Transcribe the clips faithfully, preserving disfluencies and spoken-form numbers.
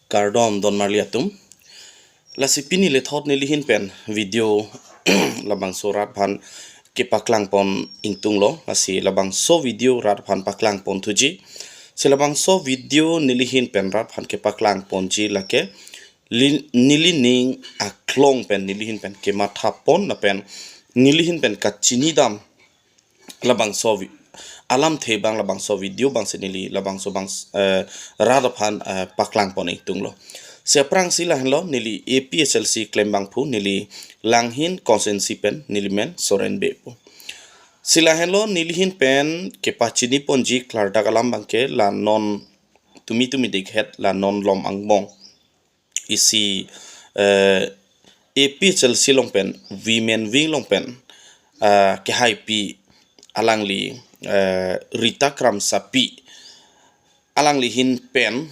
Kardom donmarli atum. Lasi pini lethot nelihin pen video labangso rat aphan kepaklang pon ingtunglo. Lasi labangso video rat aphan paklang pon thuji. Si labangso video nelihin pen rat aphan kepaklang ponji lake li-, nelining aklong pen nelihin pen kematha pon lapen nelihin pen kachini dam labangso vi-, alamthe abang labangso video abang si neli labangso abang, eh, rat aphan, eh, paklang pon ingtunglo. Si aphrangsi lahenlo, neli A P H L C klem abangphu, neli Langhin constituency pen, neli men Soren Bey pu. Si lahenlo, nelihin pen kepachini ponji klardak alam abangke la non tumi tumi dikhet la non lom angbong isi, eh, A P H L C along pen women wing along pen, eh, kehaipi alangli, eh, Rita Kramsapi, alanglihin pen,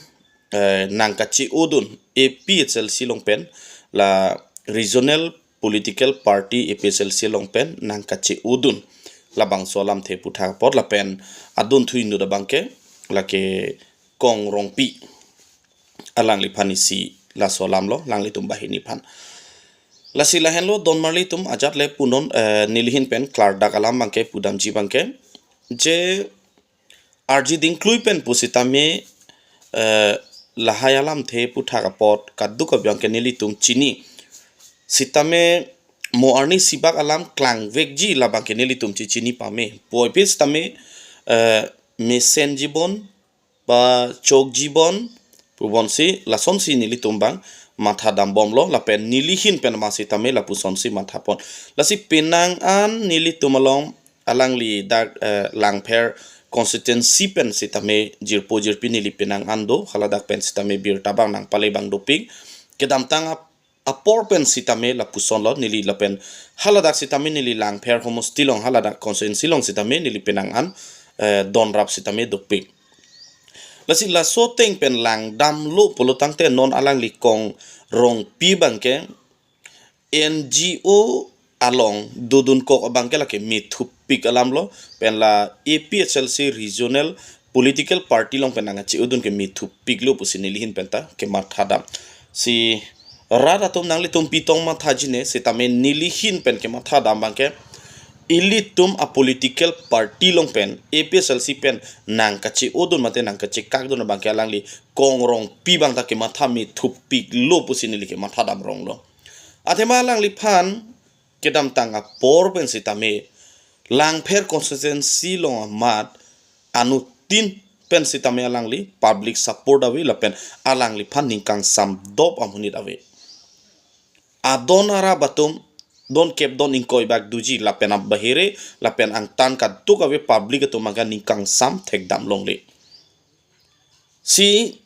eh, nangkache-odun A P H L C along pen la regional political party A P H L C along pen nangkache-odun labangso alamthe aputhak apot lapen adunthu inut abangke lake Kong Rongpi, alangliphan isi laso alamlo, alanglitum banghini aphan. Lasi lahenlo donmarli atum, ajat le punon, eh, nelihin pen klardak alam abangke pudamji abangke je arji dingklui pen pusitame, eh, lahai alamthe aputhak apot kadokave abangke nelitum chini. Sitame mo arni sibak alam klangvekji labangke nelitum chechini pame. Puvoiphit sitame, eh, mesenji bon ba chokji bon pubonsi lasonsi nelitum abang matha dambomlo lapen nelihin pen ma sitame lapusonsi matha pon. Lasi penang an nelitum along alangli dak, eh, Langpher constituency pen sitame jirpo jirpi neli penang an do, haladak pen sitame birta abang nangpale abang dopik. Kedamtang ap-, apor pen sitame lapusonlo neli lapen haladak sitame neli Langpher homosti along, haladak constituency along sitame neli penang an, eh, donrap sitame dopik. Lasi laso ateng pen langdamlo pulotangte non alangli Kong Rongpi abangke N G O along dodunkok abangke lake methupik alamlo, pen la A P H L C regional political party along pen nangkache-odun ke methupiklo pusi nelihin penta kematha dam. Si rat atum nanglitum pitong mathaji ne, sitame nelihin pen kematha dam abangke ilitum a political party along pen, A P H L C pen nangkache-odun mate nangkachekakdun abangke alangli Kong Rongpi abangta kematha methupiklo pusi neli kematha dam ronglo. Athema alangliphan kedamtang apor pen sitame Langpher constituency along amat anuttin pen sitame alangli public support ave lapen alangliphan ningkangsam dop amonit ave. Adon arap atum don kep don ingkoi bak doji lapen abahere lapen angtan kadokave public atum abangke ningkangsam thekdam longle. Si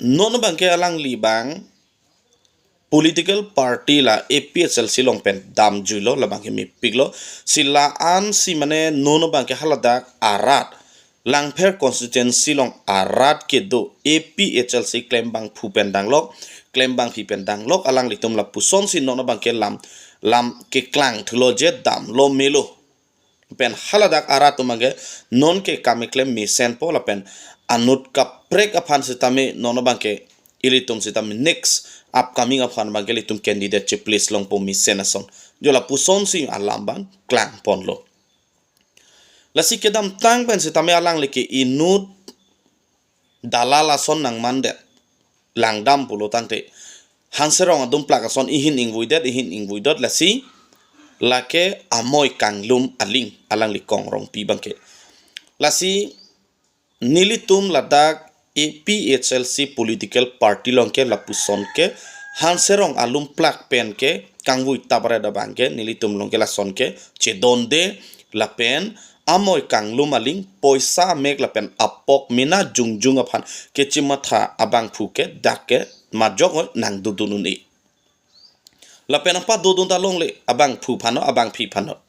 non abangke alangli abang political party la A P H L C along pen damjuilo, labangke mepiklo. Si la-an si mane non abangke haladak arat Langpher constituency along arat kedo A P H L C klembangphu pen danglok, klembangpi pen danglok, alanglitum lapusonsi non abangke lam, lam keklang thulo je damlo melo. Pen haladak arat atum abangke non ke kam keklem mesenpo lapen anut kaprek aphan sitame non abangke ilitum sitame next upcoming aphan abangke ilitum candidate che-place longpo mesen ason. Jo lapusonsi alam abang klangponlo. Lasi kedamtang pen sitame alangli ke inut dalal ason nangmandet. Langdam pulotangte Hanserong adumplak ason ihin ingvuidet, ihin ingvuidot, lasi lake amoi kanglum aling alangli Kong Rongpi abangke. Lasi nelitum ladak A P H L C political party along ke lapuson ke Hanserong alumplak pen ke kangvui tapret abangke nelitum along ke lason ke chedonde lapen amoi kanglum aling poisa amek lapen apok mena jongjong aphan kechematha abangphu ke dak ke majok oi nangdodun un-e. Lapen apa dodun ta longle abangphu aphanlo abangpi aphanlo.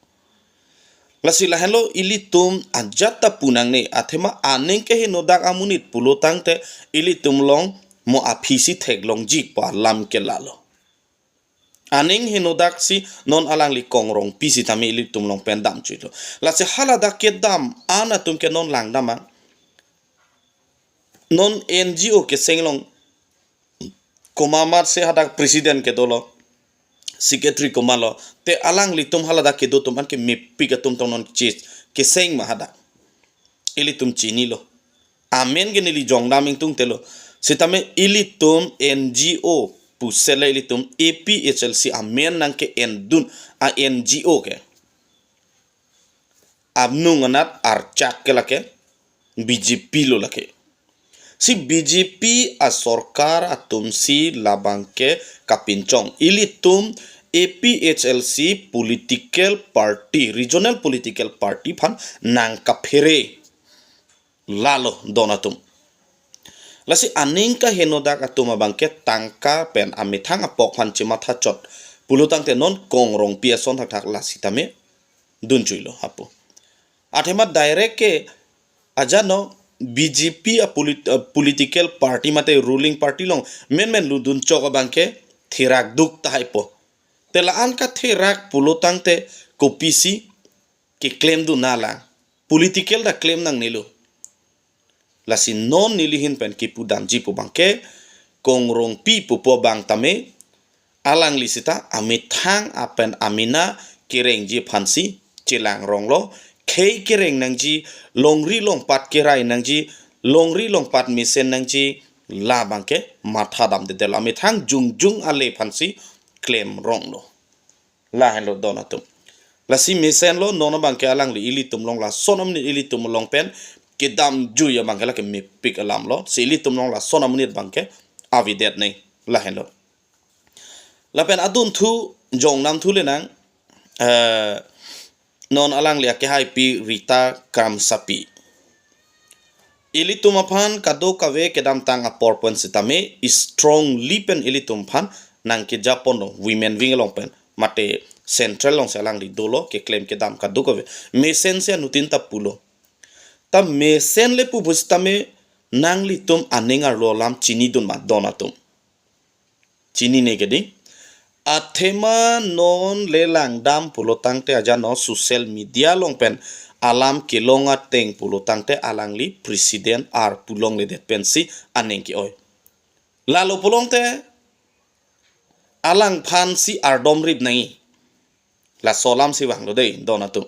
Lasi lahenlo ilitum ajat ta pu nangne athema aning ke henodak amonit pulotangte ilitum along mo aphisi theklongji pu alam ke lalo. Aning henodak si non alangli Kong Rongpi sitame ilitum along pen damjuilo. Lasi haladak kedam an atum ke non langdam an. Non N G O keseng along komat se hadak president kedolo, secretary komatlo, te alanglitum haladak kedo atum an ke mepik atum tong non chis keseng ma hadak. Ilitum chinilo. Amen ke neli jongdam ingtungtelo. Sitame ilitum N G O pusitame ilitum A P H L C amen nangke-endun a-N G O ke. Amnung anat archak ke lake B J P lo lake. Si B J P asorkar atumsi labangke kapinchong. Ilitum A P H L C political party, regional political party aphan nangkaphere. Lalo don atum. Lasi aning kahenodak atum abangke tangka pen amethang apok aphan chematha chot pulotangte non Kong Rongpi ason thakthak lasitame dunchuilo hapu. Athema direct ke ajano B J P a polit-, a political party mate ruling party along menmen ludun chok abangke therak duk tahai po. Te la-an katherak pulotangte kopisi keklemdun nanglang. Political ta klem nangnelo. Lasi non neli ahin pen kipudamji pu abangke, Kong Rongpi pupo abang tame, alangli sita amethang apen amena kerengji aphansi chelang ronglo, khei kereng nangji, longri longpat kerai nangji, longri longpat mesen nangji, labangke matha damdedetlo, amethang jongjong ale aphansi klem ronglo. Lahenlo don atum. Lasi mesenlo non abangke alangli ilitum along lason amonit ilitum along pen kedamjui abangke lake mepik alamlo. Si ilitum along lason amonit abangke avedet nang lahenlo. Lapen adunthu jongnamthu le nang, eh, non alangli akehaipi Rita Kramsapi. Ilitum aphan kadokave kedamtang apor pen sitame strongly pen ilitum aphan nangkejaponlo women wing along pen mate central alongsi alangli dolo keklem kedam kadokave. Mesensi anuttin ta pulo. Ta mesen le pu pusitame nanglitum aning arlo alam chinidun ma don atum. Chinine kedi. Athema non le langdam pulotangte ajano social media along pen alam kelong ateng pulotangte alangli president arpu longledet pensi aning ke-oi. Lalo pulongte alangphansi ardomrip nangji. Laso alamsi vanglo dei don atum.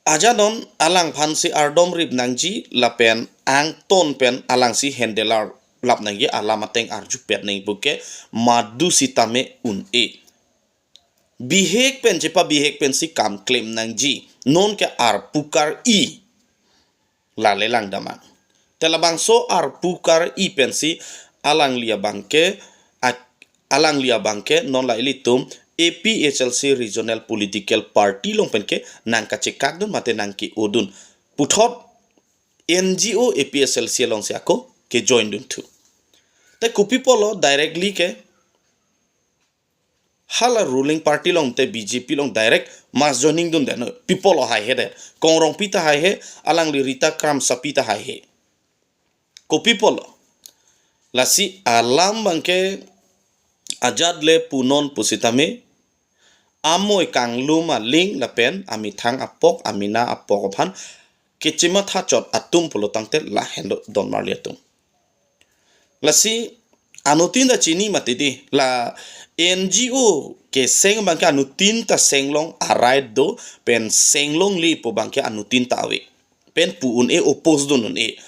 Ajanon alangphansi ardomrip nangji lapen angton pen alangsi handle arlap nangji alam ateng arjupet nangji puke madu sitame un-e. Bihek pen chepabihek pensi kam klem nangji. Non ke arpu kar-i. Lale langdam ang. Te labangso arpu kar-i pensi alangli abangke ak-, alangli abangke non la ilitum A P H L C Regional Political Party along penke nangkachekakdun mate nangke-odun. Puthot N G O A P H L C alongsi ako kejoindunthu. Te kopi apotlo directly ke hala ruling party along te B J P along direct mass joining dundet, no? Pi apotlo haihedet? Kong Rongpi ta haihe, alangli Rita Kramsapi ta haihe. Kopi apotlo? Lasi alam abangke ajat le punon pusitame, amoi kanglum aling lapen amethang apok, amena apok aphan kechematha chot atum pulotangte lahenlo don marli atum. Lasi anuttin ta chini mati dei, la N G O keseng abangke anuttin ta senglong a-right do, pen senglongle pu abangke anuttin ta ave. Pen pu un-e, oppose dun un-e.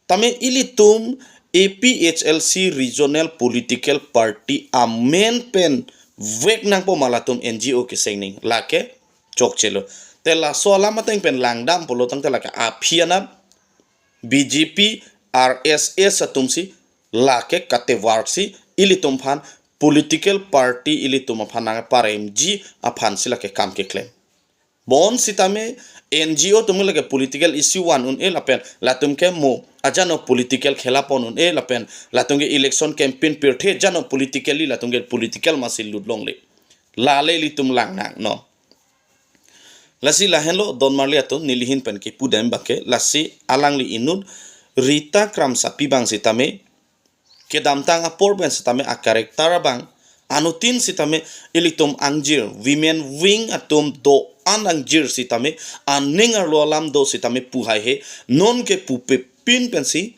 Tame ilitum A P H L C Regional Political Party amen pen vek nangpo ma latum N G O keseng ning, lake chokchelo. Te laso alam ateng pen langdam pulotangte lake aphi anat B J P, R S S atumsi lake katevarsi ilitum aphan political party ilitum aphan nangparemji aphansi lake kam keklem. Bonsitame N G O atum lake political issue van un-e lapen latum ke mo ajano political khela pon un-e lapen latum ke election campaign pirthe ajano politically latum ke political masi lut longle. Lale ilitum lang nang, no? Lasi lahenlo don marli atum, neli ahin pen kipudam abangke, lasi alangli inut Rita Kramsapi abang sitame kedamtang apor pen sitame a-character abang anuttin sitame ilitum angjir, women wing atum do-an angjir sitame aning arlo alam do sitame pu haihe, non ke pupepin pensi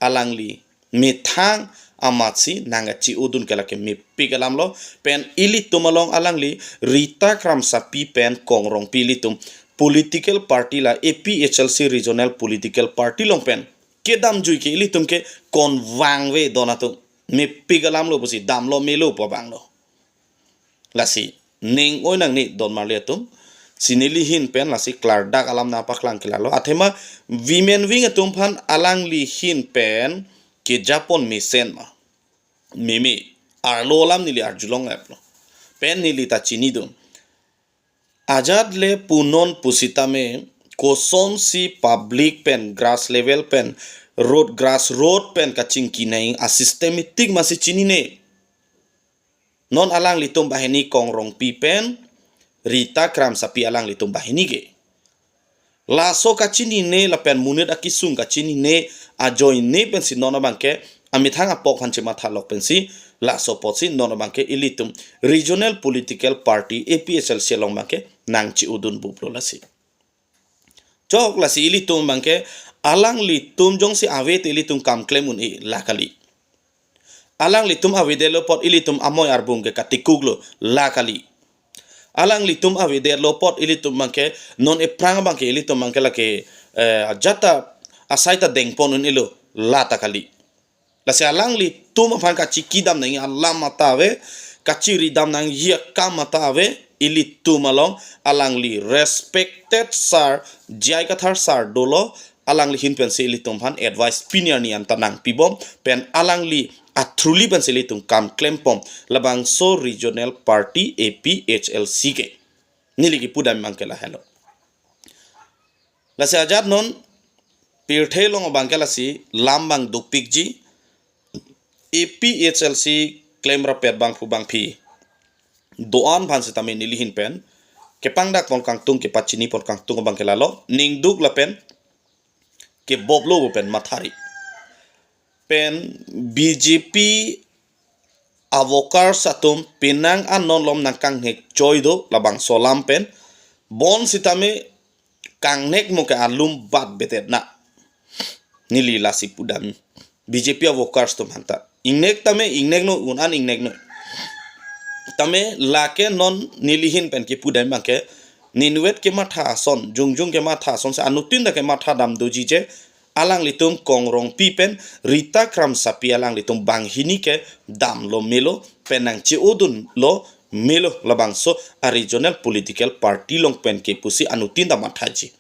alangli methang amatsi nangkachi-odun ke lake mepik alam lo. Pen ilitum along alangli Rita Kramsapi pen Kong Rongpi ilitum political party la A P H L C regional political party along pen kedamjui ke ilitum ke konvangve don atum, mepik alam lo pusi damlo melo pu abang lo. Lasi ning oi nangne don marli atum, si neli ahin pen lasi klardak alam nangpaklang ke lalo. Athema women wing atum aphan alangli ahin pen kejapon mesen ma, meme, arlo alam neli arjulong eplo. Pen neli ta chinidun. Ajat le punon pusitame kosonsi public pen grass level pen road, grassroot pen kachingki nang a-systematic masi chinine. Non alanglitum banghini Kong Rongpi pen Rita Kramsapi alanglitum banghini ke. Laso kachinine lapen monit akesung kachinine ajoine pensi non abangke amethang apok aphan chemathalok pensi laso apotsi non abangke ilitum regional political party A P H L C along abangke nangchi-odun buplo lasi. Chok lasi ilitum abangke alanglitum jongsi ave te ilitum kam klem un-e la kali. Alanglitum avedetlo apot ilitum amoi arbung ke katikuklo la kali. Alanglitum avedetlo apot ilitum abangke non ephrang abangke ilitum abangke lake, eh, ajat ta asai ta dengpon un-elo la ta kali. Lasi alanglitum aphan kachikidam nangji alam mata ave, kachiridam nangji akam mata ave, ilitum along alangli respected sir J I Kathar sir dolo, alangli ahin pensi ilitum aphan advice pini arni anta nangpibom, pen alangli a-through-li pensi ilitum kam klempom, labangso regional party A P H L C ke. Neli kipudam abangke lahelo. Lasi ajat non pirthe along abangke lasi lam abang dopikji, A P H L C klem rapet bangphu bangphi do-an aphan sitame neli ahin pen kepangdakpon kangtung, kepachinipon kangtung abangke lalo, ningduk lapen keboblo pen mathari. Pen B J P a-workers atum penang an non malom nangkangnek choi do labangso alam pen, bonsitame kangnek mo ke alum bat betet na. Neli lasi pudam B J P a-workers atum aphanta. Ingnek tame ingneknon, un an ingneknon. Tame lake non neli ahin pen kipudam abangke, ninvet kematha ason, jongjong kematha ason si anuttin ta kemathadam doji je, alanglitum Kong Rongpi pen Rita Kramsapi alanglitum banghini ke damlo melo, pen nangchi-odunlo melo labangso a-regional political party along pen ke pusi anuttin ta mathaji.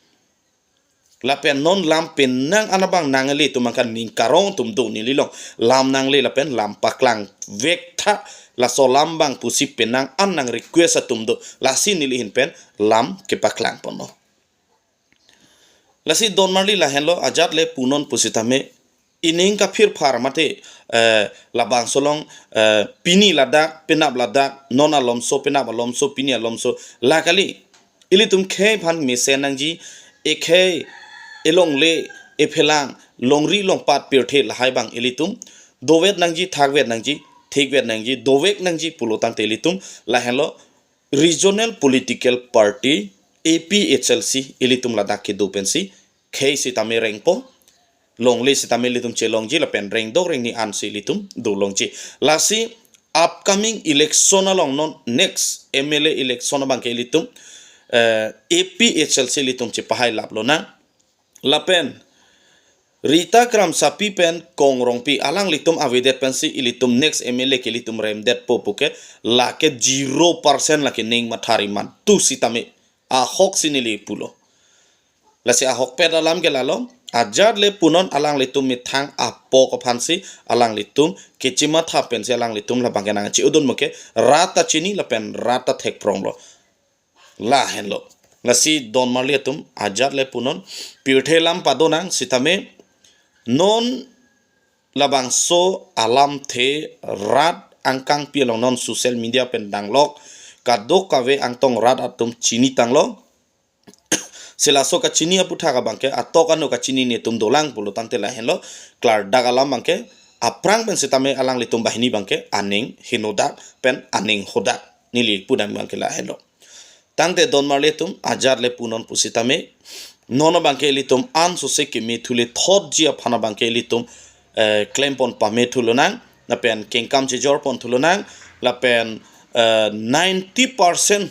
Lapen non lam penang an abang nangle atum angkan ning karong atum do neli along. Lam nangle lapen lam paklangvek tha, laso alam abang pusi penang an nang-request atum do. Lasi neli ahin pen lam kepaklangponlo. Lasi don marli lahenlo, ajat le punon pusitame ining kaphirphar mate, eh, labangso along, eh, pini ladak, penap ladak, non alomso, penap alomso, pini alomso, la kali. Ilitum khei aphan mesen nangji, ekhei, elongle, ephelang, longri longpat pirthe lahai abang ilitum dovet nangji, thakvet nangji, thikvet nangji, dovek nangji pulo tangte ilitum lahenlo regional political party A P H L C ilitum ladak kedo pensi khei sitame rengpo, longle sitame ilitum chelongji lapen rengdok rengni ansi ilitum dolongji. Lasi upcoming election along non next M L A election abangke ilitum, eh, A P H L C ilitum chepahai laplonang. Lapen Rita Kramsapi pen Kong Rongpi alanglitum avedet pensi ilitum next M L A ke ilitum remdetpo puke lake zero percent lake ning mathari mantu sitame ahok si neli pulo. Lasi ahokpet alam ke lalo, ajat le punon alanglitum methang apok aphansi alanglitum kechimatha pensi alanglitum labangke nangchi-odun mo ke rat ta chini lapen rat ta thekpronglo. Lahenlo. Lasi don marli atum ajat le punon pirthe lam padonang sitame non labangso alamthe rat angkangpi along non social media pen danglok kadokave angtong rat atum chinitanglo. Si laso kachini aputhak abangke atok ano kachinine atum dolang pulo tangte lahenlo, klardak alam abangke aphrang pen sitame alanglitum banghini abangke aning henodak pen aning hodak neli pudam abangke lahenlo. Tangte don marli atum ajat le punon pusitame non abangke ilitum ansose kemethu le thotji aphan abangke ilitum, eh, klempon pamethu lonang. Lapen kengkam chejor pon thu lonang, lapen eh, ninety percent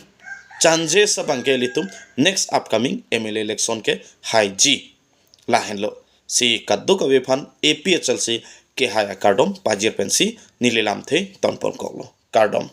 chances abang ke ilitum next upcoming M L A election ke haiji. Lahenlo si kadokave aphan A P H L C kehai akardom pajir pensi neli lamthe ton pon koklo. Kardom.